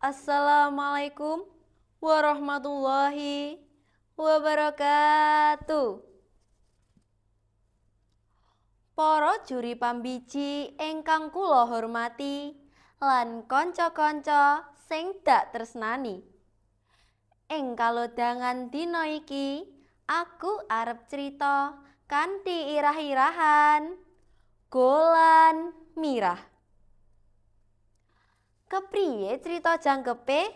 Assalamualaikum warahmatullahi wabarakatuh. Para juri pambiji ingkang kula hormati lan kanca-kanca sing dak tresnani. Ing kalodhangan dina iki, aku arep crita kanthi irah-irahan Golan Mirah. Kepriye crita jangkepe?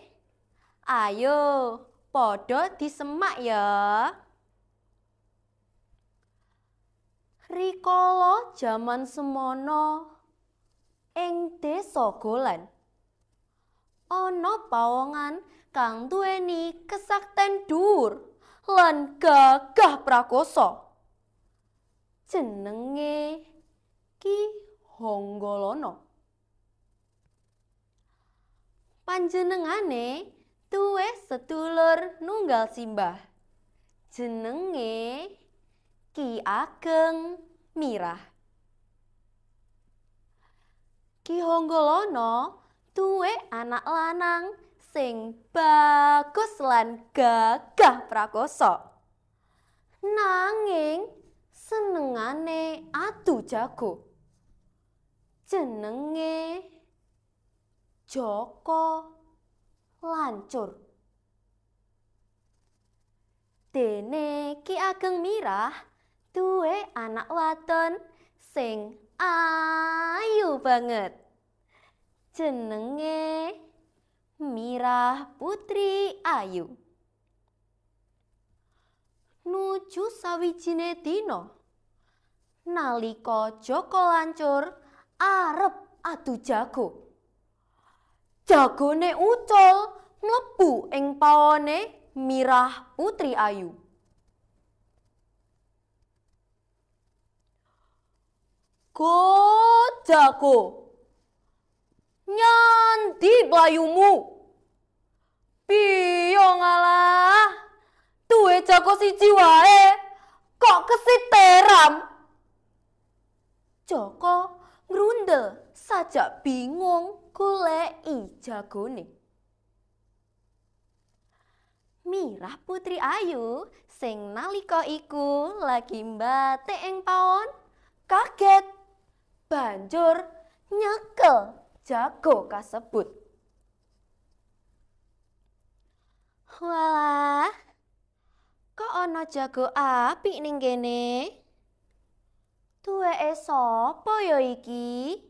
Ayo, padha disemak ya. Rikala jaman semono ing desa Golan ana pawongan kang duweni kesakten dhuwur lan gagah prakosa. Jenenge Ki Honggolono. Panjenengane duwe sedulur nunggal simbah. Jenenge Ki Ageng Mirah. Ki Honggolono duwe anak lanang sing bagus lan gagah prakosa. Nanging senengane adu jago. Jenenge Joko Lancur. Dene Ki Ageng Mirah duwe anak wadon sing ayu banget. Jenenge Mirah Putri Ayu. Nuju sawijine dina, nalika Joko Lancur arep adu jago. Jagone ucul mlebu ing pawone Mirah Putri Ayu. Go jago, nyandi playumu? Piye ngalah? Duwe jago siji wae kok kesiteram. Joko ngrundel sajak bingung goleki jagone. Mirah Putri Ayu sing nalika iku lagi mbatik ing pawon kaget, banjur nyekel jago kasebut. Walah, kok ana jago apik ning kene? Duweke sapa ya iki?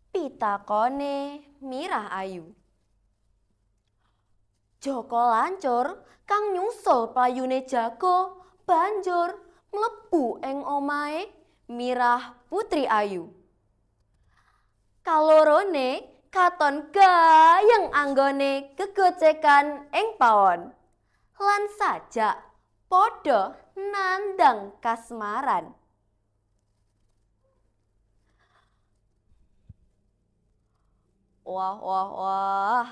Pitakone Mirah Ayu. Joko Lancur kang nyusul playune jago banjur mlebu ing omahe Mirah Putri Ayu. Kalorone katon gayeng anggone gegocekan ing pawon lan sajak padha nandang kasmaran. Wah wah wah,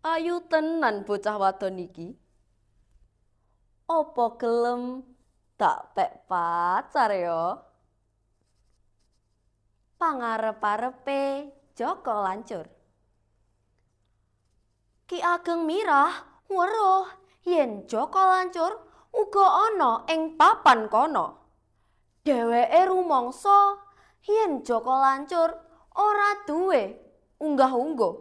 ayu tenan bocah wadon iki. Apa gelem tak pek pacar ya? Pangarep-arepe Joko Lancur. Ki Ageng Mirah weruh yen Joko Lancur uga ana ing papan kono. Dheweke rumangsa yen Joko Lancur ora duwe unggah-ungguh.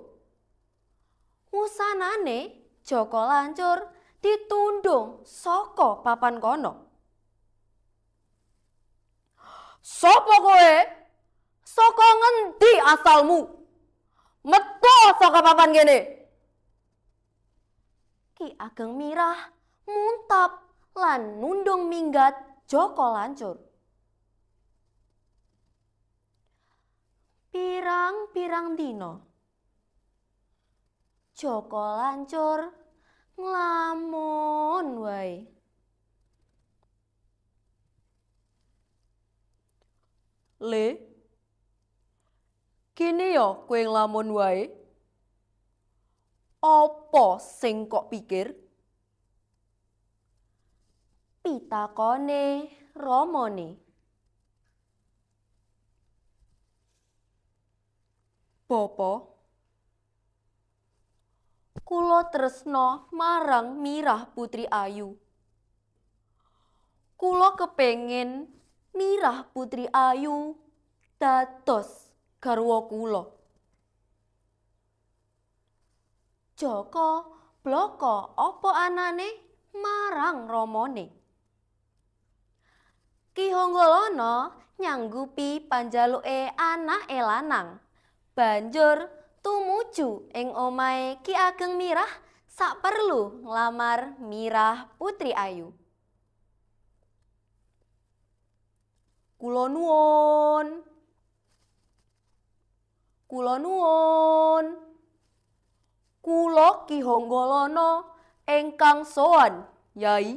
Wusanane Joko Lancur ditundung saka papan kono. Sopo kowe? Saka ngendi asalmu? Metu saka papan kene. Ki Ageng Mirah muntap lan nundung minggat Joko Lancur. Pirang-pirang dina Joko Lancur nglamun wae. Le, kene ya kowe nglamun wae. Apa sing kok pikir? Pitakone ramane. Bapa, kula tresna marang Mirah Putri Ayu. Kula kepengin Mirah Putri Ayu dados garwa kula. Jaka blaka apa anane marang ramane. Ki Honggolono nyanggupi panjaluke anake lanang. Banjur tumuju ing omahe Ki Ageng Mirah saperlu nglamar Mirah Putri Ayu. Kula nuwun. Kula nuwun. Kula Ki Honggolono ingkang sowan, Yai.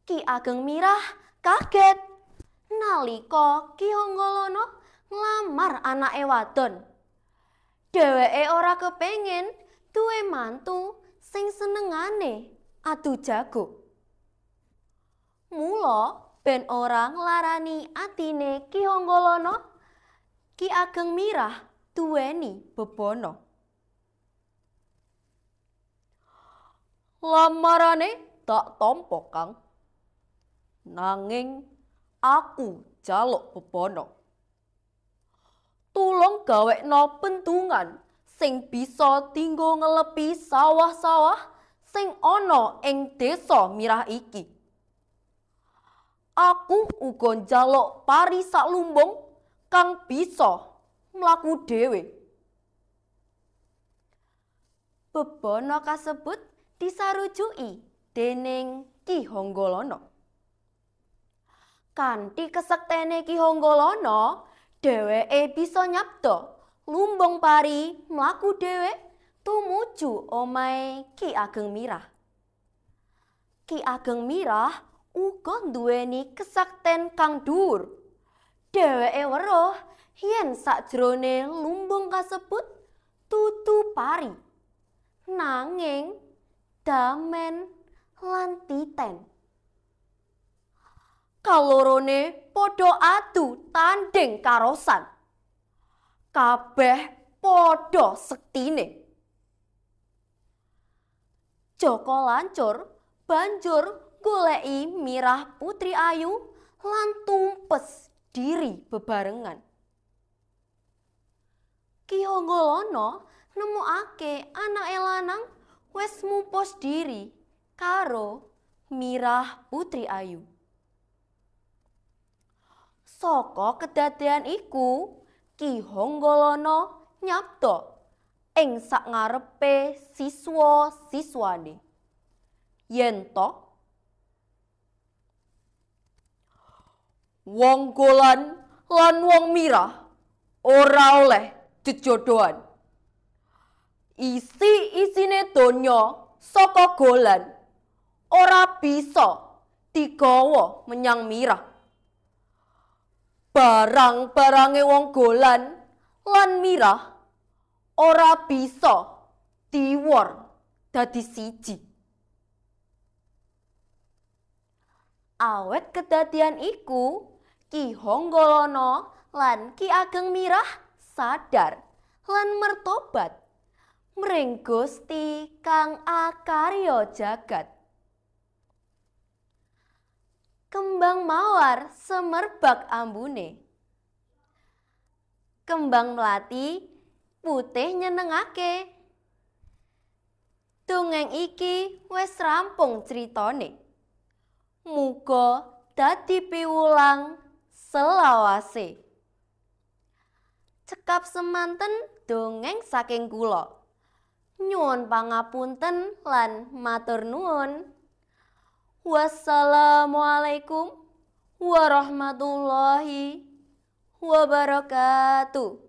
Ki Ageng Mirah kaget nalika Ki Honggolono nglamar anake wadon. Dheweke ora kepengin duwe mantu sing senengane adu jago. Mula ben ora nglarani atine Ki Honggolono, Ki Ageng Mirah duweni bebana. Lamarane tak tampa, Kang. Nanging aku jaluk bebana. Tulung gawekno bendungan sing bisa dinggo ngelepi sawah-sawah sing ana ing desa Mirah iki. Aku uga njaluk pari sak lumbung kang bisa mlaku dhewe. Bebana kasebut disarujuki dening Ki Honggolono. Kanthi kesektene Ki Honggolono, dheweke bisa nyabda lumbung pari mlaku dhewe tumuju omahe Ki Ageng Mirah. Ki Ageng Mirah uga nduweni kesakten kang dhuwur. Dheweke weruh yen sakjroné lumbung kasebut tutu pari, nanging damen lan titen. Kalorone padha adu tanding karosan. Kabeh padha sektine. Jaka Lancur banjur goleki Mirah Putri Ayu lan tumpes diri bebarengan. Ki Honggolono nemokake anake lanang wis mupus diri karo Mirah Putri Ayu. Saka kedadean iku, Ki Honggolono nyabda ing sangarepe siswa-siswane yen to wong Golan lan wong Mirah ora oleh jejodohan. Isi-isine donya saka Golan ora bisa digawa menyang Mirah. Barang-barange wong Golan lan Mirah ora bisa diwor dadi siji. Awet kedadian iku, Ki Honggolono lan Ki Ageng Mirah sadar lan mertobat mring Gusti kang akarya jagat. Kembang mawar semerbak ambune, kembang melati putih nyenengake. Dongeng iki wis rampung critane. Muga dadi piwulang selawase. Cekap semanten dongeng saking kula. Nyuwun pangapunten lan matur nuwun. Wassalamualaikum warahmatullahi wabarakatuh.